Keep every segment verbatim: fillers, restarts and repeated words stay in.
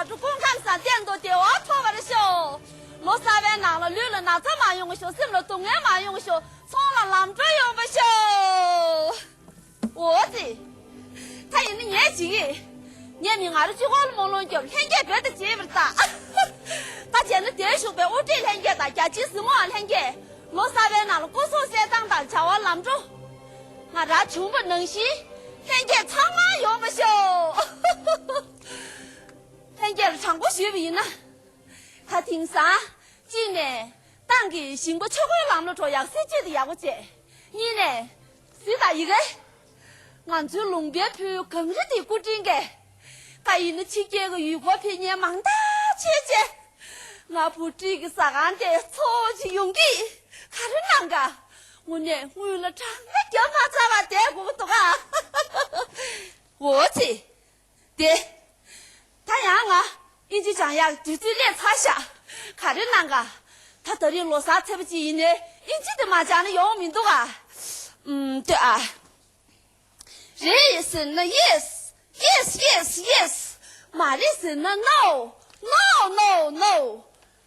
སྐུ་ཁམས་བཟང་བསྟན་དུ་བདེ་བ་འཕྲོ་བར་ཤོག་ལོ་གསར་བའི་ནང་ལ་ལུས་ལ་ན་ཚ་མ་ཡོང་བ་ཤོག་སེམས་ལ་སྡུག་བསྔལ་མ་ཡོང་བ་ཤོག་ཚོང་ལ་ལམ་འགྲོ་ཡོང་བ་ཤོག་འོ་ཙི། ད་ཡིན་ན་ངས་བྱེད་ཀྱི། ངས་མི་ང་རོ་གཅིག་པོ་ལ་རྨོངས་ལོང་རྒྱབ་ལྷན་རྒྱས་རྦད་དེ་བྱེད་པར་ལྟ། ད་བྱས་ན་དེར་བཞུགས་པའི་དབུ་ཁྲིད་ལྷན་རྒྱས་དང་རྒྱ་ཆེའི་གཟིགས་མོ་བ་ལྷན་རྒྱས། ལོ་གསར་བའི་ནང་ལ་སྐུ་གཟུགས་གསལ་ཐང་དང་བྱ་བ་ལམ་འགྲོ། ང་རང་བྱུང་བ་ནང་བཞིན་ལྷན་རྒྱས་ཚང་མ་ཡོང་བ་ཤོག་ལྷན་རྒྱས་ལ་དྲང་པོ་ཞུས་པ་ཡིན་ན། ད་དེང་སང་གཅིག་ནས་ཏང་གི་ཞིང་པ་ཆོས་སྒོའི་ལམ་ལ་འགྲོ་ཡག་སྲིད་ཇུས་དེ་ཡག་པོ་བྱས། གཉིས་ནས་གཟི་དང་ཡི་གེ། ང་ཚོའི་ལུང་པའི་བུ་གངས་རི་དེའི་སྐུ་དྲིན་གྱིས། ད་ཡིན་ན་ཕྱི་རྒྱལ་གྱི་ཡུལ་སྐོར་ཕེབས་མཁན་མང་དག་བྱས་བྱས། ང་བུ་ཁྲིད་ཀྱི་ཟ་ཁང་དེ་ཚོ་ཅིག་ཡོང་གི། ག་རེ་གནང་ག་དངོས་གནས་སྔོན་ལ་གྲངས་ཀ་རྒྱབ་མ་ཚར་བ་བསྡད་དགོས་ཀྱི་འདུག་ག་འོ་ཙི། དེ། ད་ཡང་ང་ཨིན་ཇི་སྦྱང་ཡག་དུས་ཚོད་སླེབས་ཚར་ཤག་ག་རེ་གནང་ག་ད་ད་རེས་ལོ་གསར་ཚེས་པ་གཅིག་ཡིན་ནའི་ཨིན་ཇི་དེ་མ་སྦྱང་ན་ཡོང་མི་འདུག་ག་ཨུམ་ལྟོས་ཨ། རེད་ཟེར་ན་yes, yes, yes, yes. མ་རེད་ཟེར་ན་no, no, no, no.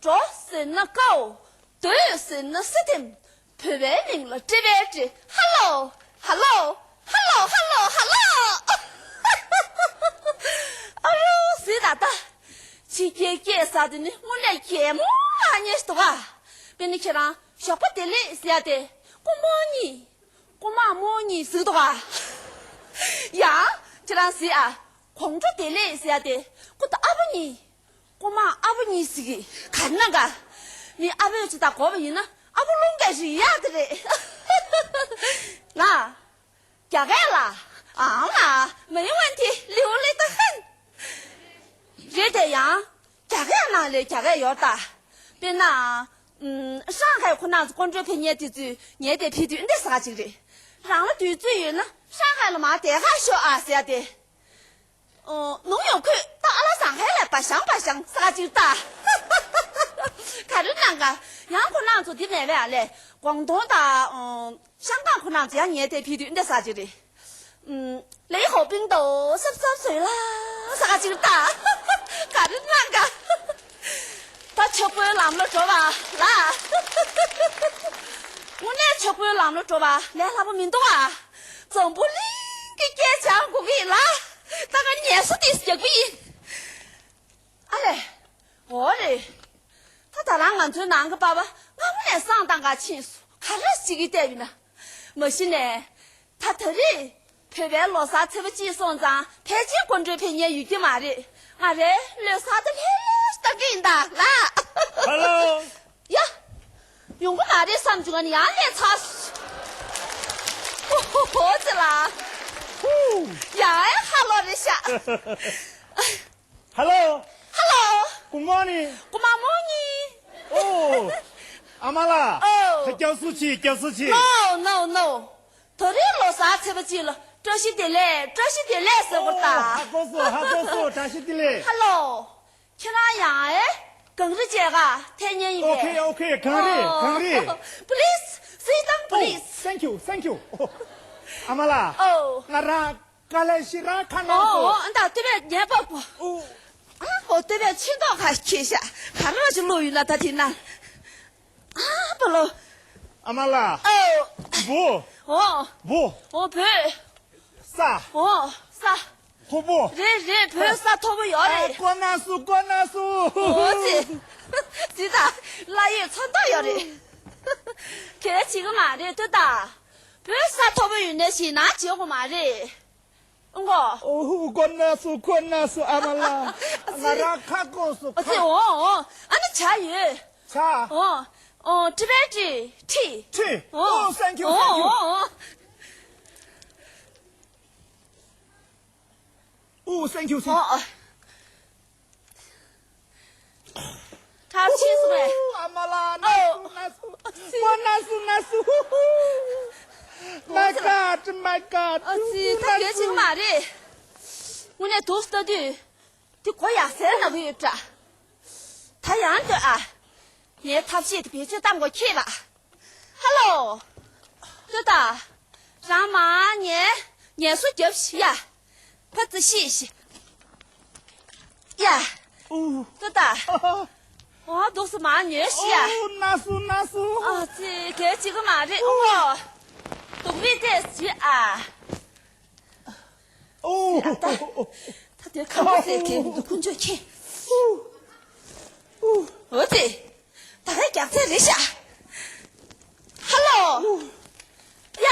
འགྲོ་ཟེར་ན་go, སྡོད་ཟེར་ན་sit in. བོད་པའི་མིང་ལ་ཊི་བེ་ཊི། ཧ་ལོ། ཧ་ལོ། ཧ་ལོ། ཧ་ལོ། ཧ་ལོ། ཨ་རོ་ཟི་ད་ད། ཕྱི་རྒྱལ་སྐྱེས་ས་དེ་ནི་དངོས་གནས་གད་མོ་ཨ་མྱེས་ཤིག་འདུག་ག་དཔེར་ན་ཁྱེད་རང་ཞོགས་པ་བདེ་ལེགས་ཟེར་ཡ་དེ་སྐུ་མོ་གཉིས། སྐུ་མ་མོ་གཉིས་ཟིག་འདུག་ག་ཡང་ཁྱེད་རང་ཟི་ཨ། དགོང་དྲོ་བདེ་ལེགས་ཟེར་ཡ་དེ་སྐུ་ད་ཨ་བོ་གཉིས། སྐུ་མ་ཨ་བོ་གཉིས་ཟིག་གིས་ག་ན་ག་མི་ཨ་བོས་ཅི་ད་གོ་བ་ཡིན་ན་ཨ་བོ་རླུང་ག་རི་ཡག་དེ་རེད། ལ། རྒྱ་སྐད་ལ། ཨང་ལ། མི་ཡོང་བན་དེ་ལིའུ་ལི་ཏི་ཧན། རེད་དེ་ཡང་། རྒྱ་སྐད་ནང་ལས་རྒྱ་སྐད་ཡོད་ད། དཔེར་ན། ཧྲང་ཧའེ་ཁོ་ན་ཚོ་སྐུ་མགྲོན་ཕེབས་མཁན་དེ་ཚོས་ངའི་དེ་ཕེབས་དུས་འདི་ཟ་ག་ཅིག་རེད། རང་ལ་དུས་ཚོད་ཡོད་ན་ཧྲང་ཧའེ་ལ་མར་དེ་ག་ཤོག་ཨ་ཟེར་ཏེ། ནུང་ཡོང་ཁུས་ད་ཨ་ལ་ཟང་ཧའེ་ལ་པ་ཞང་པ་ཞང་ཟ་ག་ཅིག་ལྟ། ག་རེ་གནང་ག་ཡང་ཁོ་ན་ཚོ་འདི་མེད་པས་ཨ་ལས་ཀོང་ཏོང་ད་ཤང་ཀང་ཁོ་ན་ཚོ་ཡང་ངའི་དེ་ཕེབས་དུས་འདི་ཟ་ཅིག་རེད། ལེ་ཧོ་པིང་ཏོ་སབ་སབ་སོས་ལ་ཟ་ག་ཅིག་ལྟ། ག་རེ་གནང་ག་ད་ཆོས་སྒོའི་ལམ་ལ་འགྲོ་བ་ལ། དངོས་གནས་ཆོས་སྒོའི་ལམ་ལ་འགྲོ་བ་ལས་སླ་པོ་མི་འདུག་ཨ། འཛམ་བུ་གླིང་གི་སྐད་སྦྱང་དགོས་ཀྱི་ཡིན་ལ། ད་ང་ངལ་གསོ་དེ་རྒྱག་གི་ཡིན། ཨ་ལས། འོ་རེད། ད་ད་རང་ང་ཚོའི་ནང་གི་པ་པ་སྔ་མོ་ནས་བསང་བཏང་ག་ཕྱིན་སོང་། ག་རེ་བྱེད་ཀྱི་བསྡད་ཡིན་ན། མ་གཞི་ནས། ད་ད་རེས། བོད་པའི་ལོ་གསར་ཚེས་པ་གཅིག་སོང་ཙང་ཕལ་ཆེར་སྐུ་མགྲོན་ཕེབས་མཁན་ཡོད་ཀྱི་མ་རེད། ང་རའི་བློས་གསར་དུ་ལྷོད་ལྷོད་ཞིག་བཏང་གི་ཡིན་ད་ལ། ཧ་ལོ། ཡ། ཡོང་གི་མ་རེད་བསམ་བྱུང་ང་ནི་ཡང་སླེབས་ཚར་སོང་། ཧོ་ཧོ་ཧོ་ཙི་ལ། ཧུ། ཡ་ཧ་ལོ་རེད་ཤག་ཧ་ལོ། ཧ་ལོ། Good morning. སྐུ་མ་མོ་གཉིས། ཨོ། ཨ་མ་ལགས། ཨོ། ད་སྐྱབས་སུ་མཆི། སྐྱབས་སུ་མཆི། No, no, no. ད་རེས་ལོ་གསར་ཚེས་པ་གཅིག་ལ་བཀྲ་ཤིས་བདེ་ལེགས། བཀྲ་ཤིས་བདེ་ལེགས་ཟེར་དགོས་ད། ཧ་གོ་སོང་། ཧ་གོ་སོང་། བཀྲ་ཤིས་བདེ་ལེགས། ཧ་ལོ། ཁྱེད་རང་ཡང་ཨེ། གངས་རི་མཇལ་ག་ཐད་མཁན་ཡིན་པས། Okay, okay. གངས་རི། གངས་རི། Please, sit down, please. Thank you, thank you. ཨ་མ་ལགས། ཨོ། ང་རང་དཀའ་ལས་ཤིག་རང་ཁ་ནང་དུ། ཨོ་ཨོ། ཨ་ད་ལྟོས་པས་ཉན་པ་པོ། ཨོ། ཨ་ཧོ་ལྟོས་པས་ཕྱི་ཐོག་ཁ་ཁྱེར་ཤག་ག་རེ་ཞིག་བླུགས་ཡོད་ན་ད་དེ་ན། ཨ་པ་ལོ། ཨ་མ་ལགས། ཨོ། བུ། ཨོ། བུ། ཨོ་བུ། ས། ཨོ་ས། མཐོ་པོ། རེད་རེད། བོད་ས་མཐོ་པོ་ཡོད་རེད། ཨ་བསྐོར་གནང་སོང་། བསྐོར་གནང་སོང་། ཨོ་ཙི། ཙི་ད། བླ་ཡོད་ཚོན་མདོག་ཡོད་རེད། གལ་ཆེ་གི་མ་རེད་ལྟོས་ད། བོད་ས་མཐོ་པོ་ཡིན་ནའི་ཞེད་སྣང་བྱེད་དགོས་མ་རེད། ཨང་གོ། ཨོ་ཧུ། བསྐོར་གནང་སོང་། བསྐོར་གནང་སོང་། ཨ་མ་ལགས། ང་རང་ཁ་སྐོམ་སོང་། ཨ་ཙི། ཁ། ཨོ་ཨོ། ཨ་ནི་ཇ་ཡོད། ཇ། ཨོ་ཨོ། ཊི་བེ་ཊི་ཊི། ཊི། ཨོ། ཨོ་thank you, thank you. ཨོ་ཨོ། ཨོ་thank you, thank you. ཨོ་ཨོ། ཐབས་ཤེས་སོང་ངས། ཨ་མ་ལགས། ཨོ། གནང་སོང་། གནང་སོང་། ཨ་ཙི། བསྐོར་གནང་སོང་། གནང་སོང་། My God, my God. ཨ་ཙི། ད་གལ་ཆེ་གི་མ་རེད། དངོས་གནས་དུས་ལྟ་དུས། དེ་གོ་ཡག་སེར་ནག་པོ་ཡོད་འདྲ། ད་ཡང་ལྟོས་ཨ། ངའི་ཐབས་ཤེས་དེ་བེད་སྤྱོད་གཏང་དགོས་ཁེལ་བ། ཧ་ལོ། ལྟོས་ད། རང་མ་ངའི་ངལ་གསོ་རྒྱབ་ཤིག་ཡ། ཕ་ཙི་ཤི་ཤི། ཡ། ཏུ་ཏ། ཨོ་འདུག་སེ་མར་ཉལ་ཤི་ཡ། ཨོ་ན་སུ་ན་སུ། ཨ་ཙི་གལ་ཅིག་གི་མ་རེད་ཨོ། འདུག་མི་ཏེ་ཅི་ཨ། ཨོ། ད་ད་དེ་ག་མོ་ཟེར་གི་འདུག་ཁོང་ཚོས་ཁྱེད། ཨོ་ཙི། ད་ག་རྒྱག་ཚད་རེད་ཤག་ཧ་ལོ། ཡ།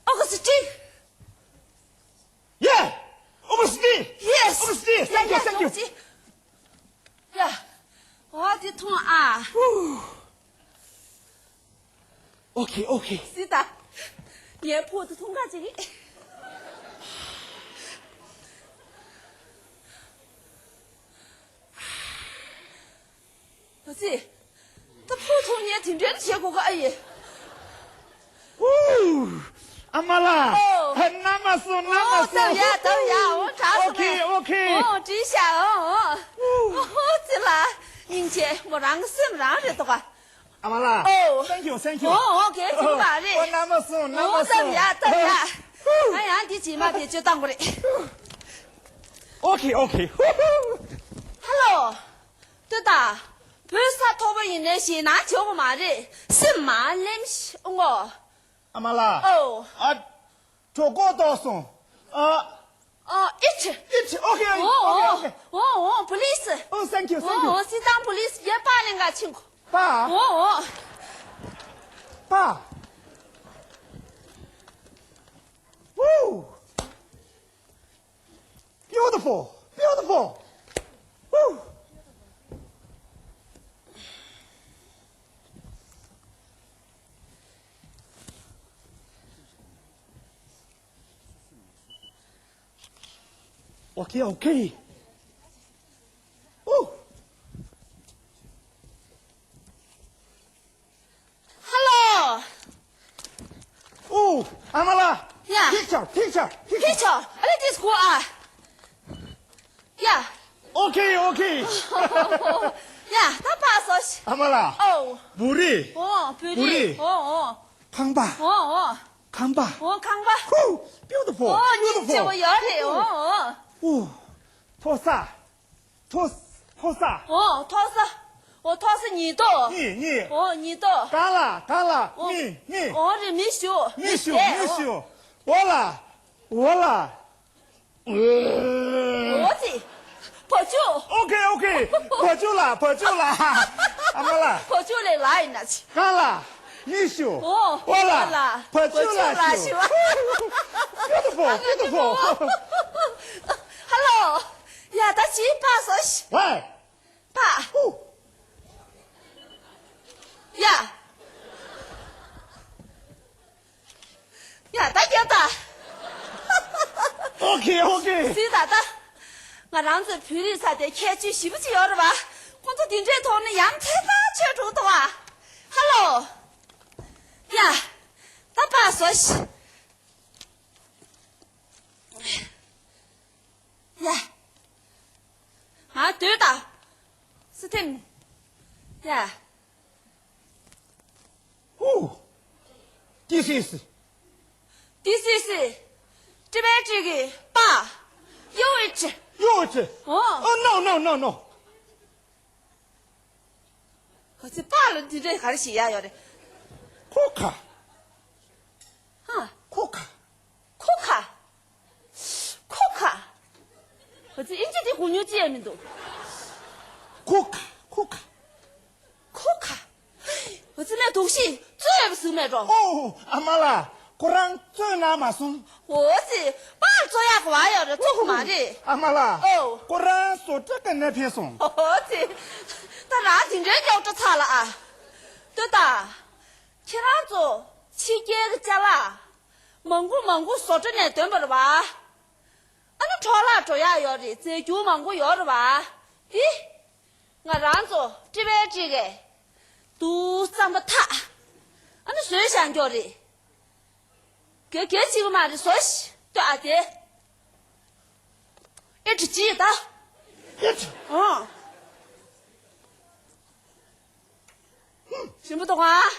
ཨོ་ག་སི་ཏི། Yeah! Obviously! Yes! Obviously! Thank you, thank you! ཡ། ཨོ་དེ་ཐོང་ཨ། Okay, okay. སི་ཏ། ངའི་ཕོ་དེ་ཐོང་ག་ཅིག་ཨ་ཙི། ད་ཕོ་ཐོང་ངས་དེ་འདྲའི་བྱེད་དགོས་ག་ཨ་ཡེ། ཨུ། ཨ་མ་ལགས། ཨོ། ཧ་ན་མ་སོང་ན་མ་ཨོ་སོང་། ད་ཡ་ད་ཡ་ཨོ་དྲག་སོང་ཨོ་ཁེ་ཨོ་ཁེ། ཨོ་བྲིས་ཤག་ཨོ་ཨོ། ཨོ་ཙི་ལ། སྙིང་རྗེ་མོ་རང་གི་སེམས་རང་རེད་དོ་ག་ཨ་མ་ལགས། ཨོ། Thank you, thank you. ཨོ་ཨོ་གལ་ཆེན་པོ་མ་རེད། ཨོ་ན་མ་སོང་ན་མ་ཨོ་སོང་། ད་ཡ་ད་ཡ། ང་ཡང་འདི་རྗེས་མ་བེད་སྤྱོད་བཏང་དགོས་རེད། ཨོ་ཁེ་ཨོ་ཁེ། ཧ་ལོ། ལྟོས་དང་། བོད་ས་མཐོ་པོ་ཡིན་ནའི་ཞེད་སྣང་བྱེད་དགོས་མ་རེད། སེམས་མ་ནེམ་ཤི་ཨུ་ངོ་། ཨ་མ་ལགས། ཨོ། ཨ། གྲོད་ཁོག་ལྟོགས་སོང་། ཨ། ཨ་ཨིཊ། ཨིཊ་ཨོ་ཁེ་ཨོ་ཨོ་ཨོ་ཨོ་ཨོ་པུ་ལིས། ཨོ་thank you, thank you. ཨོ་ཨོ་སི་ཏང་པུ་ལིས་ཡེ་པ་ནེ་ག་ཆིང་ཁུ། པ། ཨོ་ཨོ། པ། Woo! Beautiful! Beautiful! Woo! Okay, okay. Woo! Hello. Oh, ཨ་མ་ལགས། Yeah. Picture, picture, picture. Picture. ཨ་ལེ་དེ་སྐུ་ཨ། Yeah. Okay, okay. Yeah, ད་པ་སོ་ཤི། ཨ་མ་ལགས། Oh. བུ་རི། Oh, བུ་རི། Oh, oh. ཁང་པ། Oh, oh. ཁང་པ། Oh, ཁང་པ། Woo, beautiful. Oh, beautiful. སྙིང་རྗེ་པོ་ཡོད་རེད། Oh, oh. Oh, མཐོ་ས། མཐོ་ས། མཐོ་ས། ཨོ་མཐོ་ས། ཨོ་མཐོ་ས་ཉི་ལྡོག་གཉིས་གཉིས། ཨོ་ཉི་ལྡོག་གང་ལ་གང་ལ་ཨོ་གཉིས་གཉིས། ཨོ་རེད་མི་ཞུ། མི་ཞུ་མི་ཞུ། འོ་ལ་འོ་ལ། ཨོ་ཙི། བ་ཅུ། ཨོ་ཁེ་ཨོ་ཁེ། བ་ཅུ་ལ་བ་ཅུ་ལ། ཨ་མ་ལགས། བ་ཅུ་ལས་ལ་ཡིན་ན་ཅི། གང་ལ། མི་ཞུ། ཨོ་འོ་ལ་འོ་ལ། བ་ཅུ་ལ་བ་ཅུ་ལ་ཞུ། ཞུ། Beautiful, beautiful. Hello. ཡ་ད་ཅི་པ་སོ་ཤི། Why? པ། ཧུ། ཡ། ཡ་ད་རྒྱབ་ད། Okay, okay. སི་ད་ད། ང་རང་ཚོའི་བོད་རིགས་ས་དེ་ཁྱད་ཆོས་ཞེ་པོ་ཅིག་ཡོད་རེད་བ། ཁོང་ཚོ་དེ་འདྲའི་ཐོག་ནས་ཡང་ཚེ་ཐག་ཆོད་འགྲོ་ཐུབ་བ། Hello. ཡ། ད་པ་སོ་ཤི། ཡ། ང་སྡོད་དང་། སི་ཐེམ། ཡ། Who? This is. This is Tibet གི་པ། You it. You it. Oh. Oh, no, no, no, no. ཁོ་ཚོས་པཱ་ལ་འདི་འདྲས་ག་རེ་ཞིག་ཡ་ཡོད་རེད། ཁོ་ཁ། ཧ། ཁོ་ཁ། ཁོ་ཁ། ཁོ་ཁ། ཁོ་ཚོས་ཨིན་ཇི་འདི་གོ་མྱོང་ཅི་ཡང་མི་འདུག་ཁོ་ཁ། ཁོ་ཁ། ཁོ་ཁ། ཁོ་ཚོས་ནས་དོགས་གཞི་རྩོད་ཡོད་པ་ཟུག་མེད་འགྲོ། ཨོ། ཨ་མ་ལགས། ཁོ་རང་རྩོད་ན་མ་སོང་། འོ་ཙི། པཱ་ལ་རྩོད་ཡག་གི་བ་ཡོད་རེད་རྩོད་གི་མ་རེད། ཨ་མ་ལགས། ཨོ། ཁོ་རང་བཟོ་གྲྭ་ག་ནས་ཕེབས་སོང་། འོ་ཙི། ད་རང་དེ་འདྲའི་རྙོག་དྲ་ཚ་ལ་ཨ། ལྟོས་དང་། ཁྱེད་རང་ཚོ་ཕྱི་རྒྱལ་གྱི་ཅ་ལག་མང་པོ་མང་པོ་བཟོ་གྲྭ་ནས་འདོན་པ་རེད་བ། ཨ་ནི་འཕྲོ་བརླག་འགྲོ་ཡག་ཡོད་རེད་རྫས་འགྱུར་མང་པོ་ཡོད་རེད་བ། དེ། ང་རང་ཚོ་ཀྲི་བའི་ཀྲི་གས་དུ་རྩམ་པ་ཐག་ཨ་ནི་བཟོས་བཞག་འགྱོ་རེད། གེ་གེ་གཅིག་མ་རེད་བཟོ་ཤི་ལྟོས་ཨ་དེ། ཨེ་ཁྲི་ཅི་ད། ཨེ་ཁྲི། ཨང་། ཞིམ་པོ་འདུག་ཨ།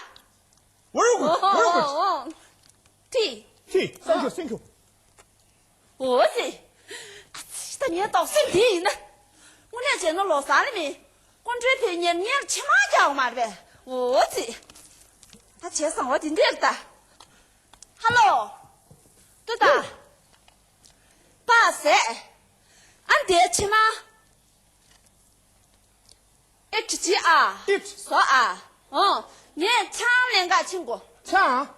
Very good, very good. ཏི། ཏི། Thank you, thank you. འོ་ཙི། ཨ་ཙི་ད་ངའི་དོགས་སེམས་འདི་ཡིན་ན། ཀུན་ནས་བྱས་ན་ལོ་གསར་ལ་མི། ཀུན་གྲོལ་དེ་ཉེར་ཉེར་ཕྱི་མ་རྒྱག་མ་རེད་པས། འོ་ཙི། ད་བྱས་སང་བ་དེ་འདྲས་ལ་ད། ཧ་ལོ། ཏུ་ད། པ་ཟེ། ཨ་འདས་ཕྱི་མ། ཨེ་ཁྲི་ཆི་ཨ། ཨིཊ། སོ་ཨ། ཨོ། ངས་ཆང་ལེན་ག་ཕྱིན་གོ། ཆང་།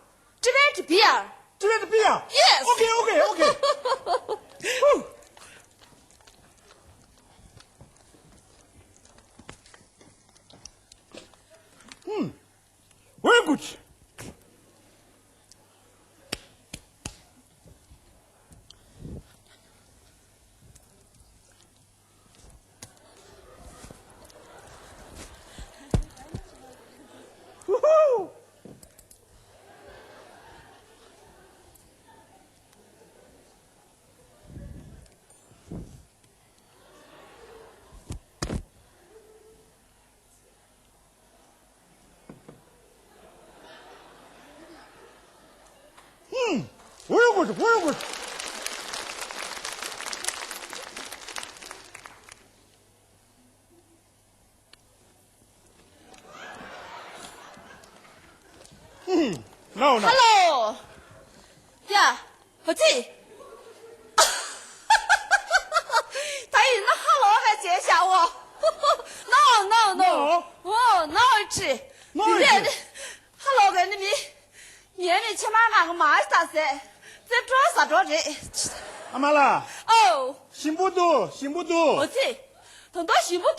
ཀྲི་བེ་ཀྲི་བི་ཡར། ཀྲི་བེ་ཀྲི་བི་ཡར། ཡེས། ཨོ་ཁེ་ཨོ་ཁེ་ཨོ་ཁེ། ཧུ། ཧུམ། Very good. Woohoo! ཧུམ། འོ་གོ་འོ་གོ། ཧུམ། ནའོ་ནའོ། ཧ་ལོ། ཡ། ཧོ་ཙི། ད་ཡིན་ན་ཧ་ལོ་བས་བྱས་བཞག་འོ། ནའོ་ནའོ་ནའོ། ནའོ། འོ་ནའོ་ཅི། ནའོ་ཅི། དེ་ནས་ཧ་ལོ་ག་ནི་མི། ངས་ནི་ཕྱི་མ་ང་གི་མ་ཨིས་ད་ཟེ། ཙེ་འགྲོ་ཟ་འགྲོ་རེད། ཨ་མ་ལགས། ཨོ། ཞིམ་པོ་འདུག་ཞིམ་པོ་འདུག་ཨོ་ཙི། ད་དུང་ཞིམ་པོ་འདུག